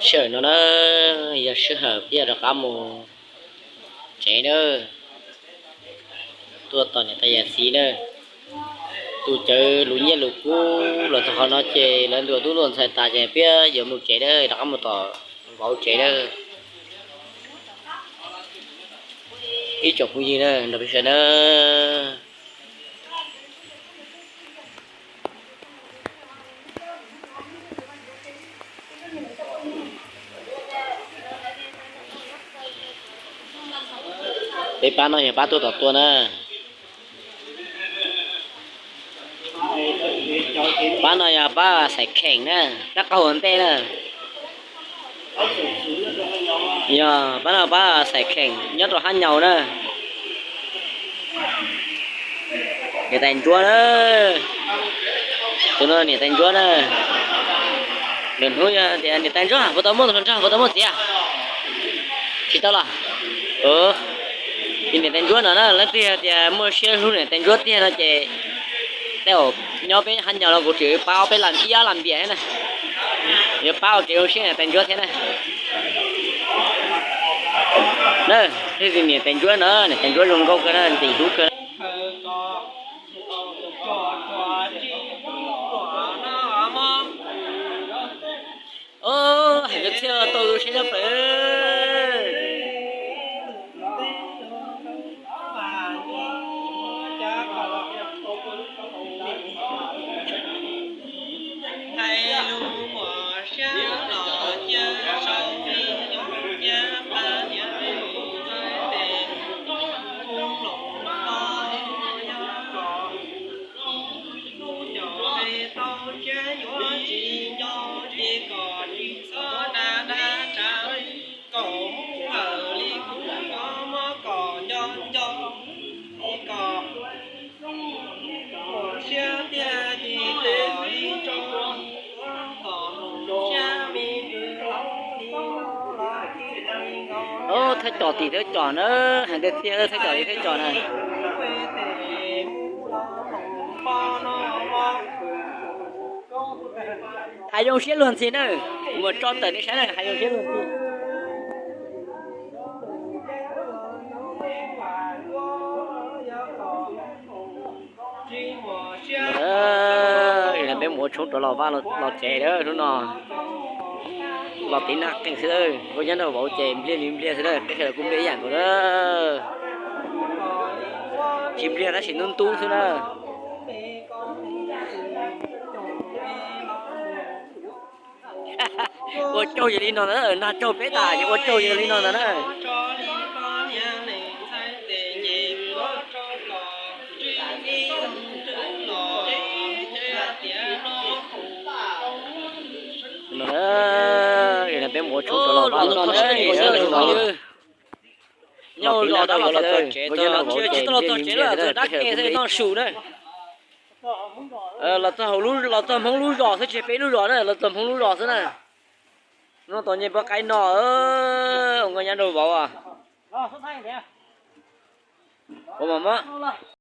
Sij hawm no na, yog sij hawm peb yuav rov qab mus tsev na. Tuaj tos niam tais yawm txiv na. Tus cawv lus nyiaj lus kub los txog qhov no ces lawv ntuas tub ntuas ntxhais tas ces peb yuav mus tsev na, rov qab mus tom vauv tsev na. Ib tsoom phooj ywg na, nrog peb saib na. Peb pab no yog pab tuaj tom tuaj na. Pab no yog pab Xais Kheem na, pab qaug ua ntej na. Yog pab no pab Xais Kheem nyob rau Hab Nyaus na. Niam tais Ntsuab na. Tus no niam tais Ntsuab na. Lwm hnub yog tias niam tais Ntsuab puas tau muaj tus hluas nraug, puas tau muaj txiv? Tsis tau los? Ces niam tais Ntsuab no na, leej twg tias muaj siab hlub niam tais Ntsuab tiag no ces tej zaum nyob peb Hab Nyaus los kuv tseem pab ob peb lam ib ob lam npias thiab na. Yuav pab ua kev zoo siab niam tais Ntsuab thiab na. Na, niam tais Ntsuab no, niam tais Ntsuab zoo nkauj kawg na, ntim hlub kawg. Hais cov txhiaj tau siab nyob plaws. Hais lus muag siab los cia sau li nyob cia pab niam tais tes kub hloov no yog kom hnub cov hais tau siab yuav tsis nco ces kom tsis txhob da da tsav kom mus hawm li kuv yuav muab kom nco nco kom muag siab tiag tis kom ib tso kom siab me ntsis hloov li no los Thawj Cos tim Thawj Cos na, hais tiag tiag Thawj Cos tim Thawj Cos na. Hais zoo siab luag ntxhi na, mus tso tawm nej saib na, hais zoo siab luag ntxhi. Peb mus ua tshoob rov los vaj los tsev lawm hnub no. Los tiv nag qees xwb, kuv nyob nrog vauv ces npliag li npliag xwb na, peb sawv daws kuj npliag ib yam nkaus na. Tsis npliag tab sis ntub ntub xwb na. Ua tsaug yog li no ntag, nag tsaug peb tas ces ua tsaug yog li no ntag na. Peb mus ua tshoob rov los vaj los tsev. Nyob hauv zos tab los txog tsev, tsis tau los txog tsev los txog dab ke xwb noj su na. Los txog hauv, los txog Hmoob lub zos xwb, tsis peb lub zos na, los txog Hmoob lub zos xwb na. Noj tau nyiaj pab qaib no, ua nkauj nyab nraug vauv. Ua mas muab.